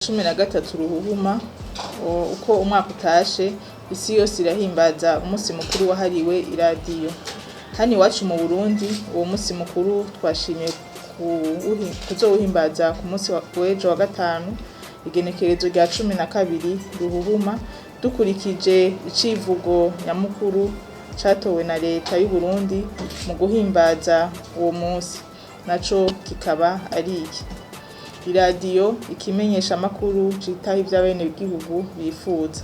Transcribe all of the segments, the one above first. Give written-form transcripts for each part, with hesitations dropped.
13 Ruhuhuma, uko umwaka utashe, isi yose irahimbaza umunsi mukuru wahariwe iradiyo. Hano iwacu mu Burundi, uwo munsi mukuru twashimye kuzowuhimbaza ku munsi w'ejo wa gatanu, igenekerezo rya 12 Ruhuhuma, dukurikije icivugo nyamukuru catowe na leta y'Uburundi mu guhimbaza uwo munsi, naco kikaba ari iki: iradiyo, ikimenyeshamakuru citaho ivyo abenegihugu bifuza.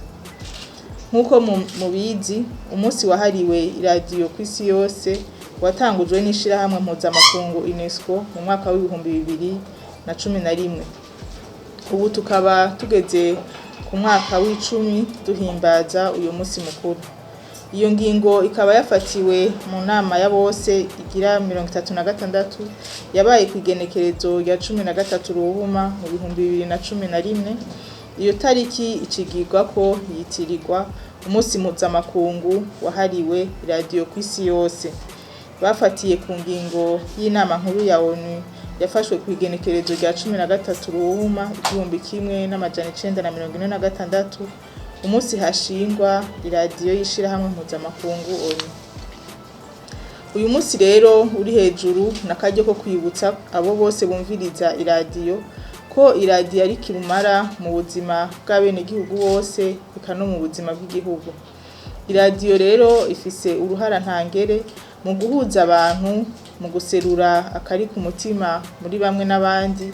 Nk'uko mubizi, umunsi wahariwe iradiyo kw'isi yose watangujwe n'ishirahamwe mpuzamakungu UNESCO mu mwaka w'2011. Ubu tukaba tugeze ku mwaka w'icumi duhimbaza uyo munsi mukuru. Iyo ngingo ikaba yafatiwe mu nama ya bose igira 36 yabaye kw'igenekerezo rya 13 Ruhuhuma mu 2011. Iyo tariki icigirwako yitirirwa umunsi mpuzamakungu wahariwe iradiyo kw'isi yose. Bafatiye ku ngingo y'inama nkuru ya ONU yafashwe kw'igenekerezo rya 13 Ruhuhuma 1946, umunsi hashingwa iradiyo y'ishirahamwe mpuzamakungu ONU. Uyu munsi rero uri hejuru n'akaryo ko kwibutsa abo bose bumviriza iradiyo ko iradiyo ari kirumara mu buzima bw'abenegihugu bose, eka no mu buzima bw'igihugu. Iradiyo rero ifise uruhara ntangere mu guhuza abantu, mu guserura akari ku mutima muri bamwe n'abandi,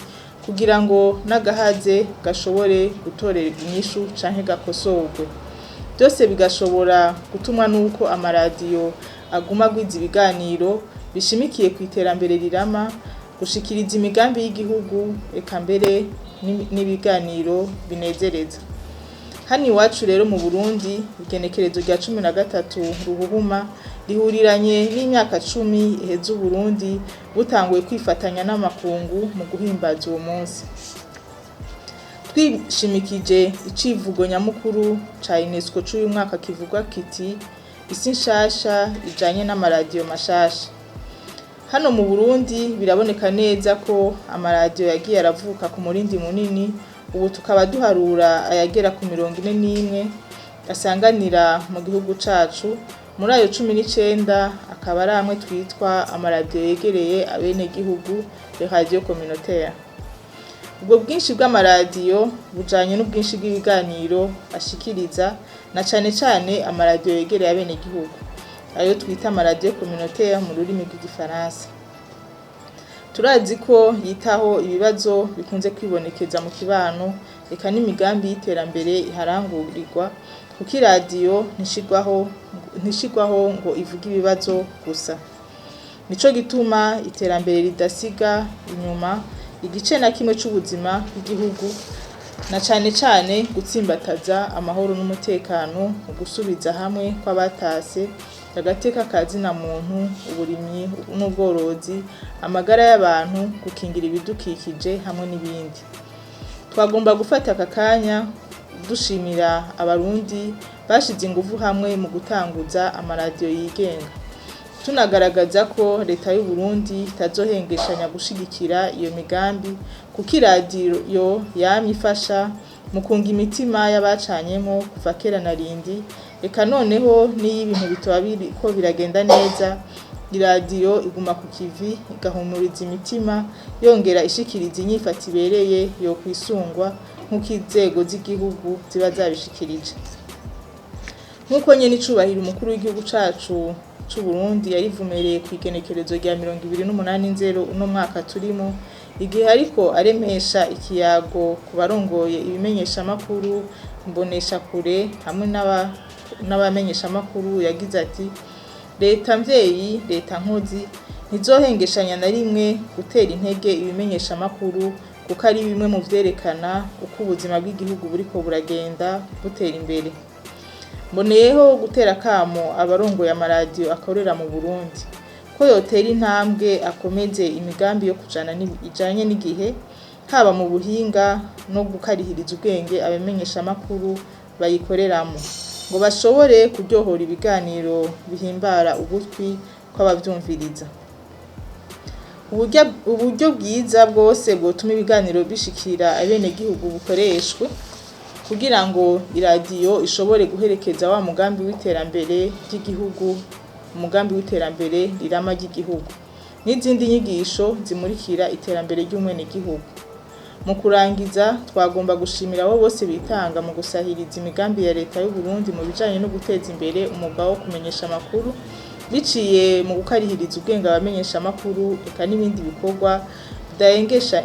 kugira ngo n'agahaze gashobore gutorerwa inyishu canke gakosorwe. Vyose bigashobora gutumwa nuko amaradiyo aguma agwiza ibiganiro bishimikiye kw'iterambere rirama, gushikiriza imigambi y'igihugu, eka mbere n'ibiganiro binezereza. Hano iwacu rero mu Burundi, igenekerezo rya 13 Ruhuhuma rihuriranye n'imyaka 10 iheze Uburundi butanguye kwifatanya n'amakungu mu guhimbaza uwo munsi. Twishimikije icivugo nyamukuru ca UNESCO c'uyu mwaka kivuga kiti: isi nshasha ijanye n'amaradiyo mashasha. Hano mu Burundi biraboneka neza ko amaradiyo yagiye aravuka ku murindi munini, ubu tukaba duharura ayagera ku 41 asanganira mu gihugu cacu. Muri ayo 19 akaba ari amwe twitwa amaradiyo yegereye abenegihugu, les radios communautaires. Ubwo bwinshi bw'amaradiyo bujanye n'ubwinshi bw'ibiganiro ashikiriza, na cane cane amaradiyo yegereye abenegihugu, ayo twita amaradiyo communautaire mu rurimi rw'igifaransa. Turazi ko yitaho ibibazo bikunze kwibonekeza mu kibano, eka n'imigambi y'iterambere iharangurirwa, kuko iradiyo ntishirwaho ngo ivuge ibibazo gusa. Nico gituma iterambere ridasiga inyuma igice na kimwe c'ubuzima bw'igihugu, na cane cane gutsimbataza amahoro n'umutekano mu gusubiza hamwe kw'abatase, agateka ka zina muntu, uburimyi n'ubworozi, amagara y'abantu, gukingira ibidukikije hamwe n'ibindi. Twagomba gufata aka kanya dushimira abarundi bashize inguvu hamwe mu gutanguza amaradiyo yigenga. Tunagaragaza ko leta y'Uburundi itazohengeshanya gushigikira iyo migambi, kuko iradiyo yamye ifasha mu kunga imitima y'abacanyemwo kuva kera na rindi, eka noneho n'iyo ibintu bitoba biriko biragenda neza, iradiyo iguma ku kivi igahumuriza imitima, yongera ishikiriza inyifato ibereye yokwisungwa nk'uko inzego z'igihugu ziba zabishikirije. Nk'uko nyene icubahiro umukuru w'igihugu cacu c'Uburundi yarivumereye kw'igenekerezo rya 28 Nzero uno mwaka turimo, igihe ariko aremesha ikiyago ku barongoye ibimenyeshamakuru, imboneshakure hamwe n'abamenyeshamakuru, yagize ati: leta mvyeyi, leta nkozi, ntizohengeshanya na rimwe gutera intege ibimenyeshamakuru, kuko ari bimwe mu vyerekana uko ubuzima bw'igihugu buriko buragenda butera imbere. Mboneyeho gutera akamo abarongoye amaradiyo akorera mu Burundi ko yotera intambwe akomeze imigambi yo kujana ijanye n'igihe, haba mu buhinga no gukarihiriza ubwenge abamenyeshamakuru bayikoreramwo, ngo bashobore kuryohora ibiganiro bihimbara ugutwi kw'abavyumviriza. Uburyo bwiza bwose bwotuma ibiganiro bishikira abenegihugu bukoreshwe kugira ngo iradiyo ishobore guherekeza wa mugambi w'iterambere ry'igihugu, umugambi w'iterambere rirama ry'igihugu, n'izindi nyigisho zimurikira iterambere ry'umwenegihugu. Mu kurangiza, twagomba gushimira abo bose bitanga mu gusahiriza imigambi ya leta y'u Burundi mu bijanye no guteza imbere umwuga wo kumenyesha amakuru, biciye mu gukarihiriza ubwenge abamenyesha amakuru, eka n'ibindi bikorwa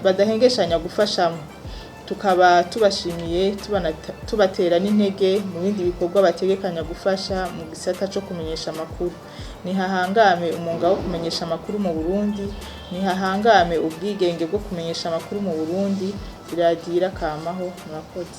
badahengeshanya gufashamwo. Tukaba tubashimiye, tubatera n'intege mu bindi bikorwa bategekanya gufasha mu gisata co kumenyesha amakuru. Nihahangame umwuga wo kumenyesha amakuru mu Burundi, nihahangame ubwigenge bwo kumenyesha amakuru mu Burundi, iradiyo irakamaho. Murakoze.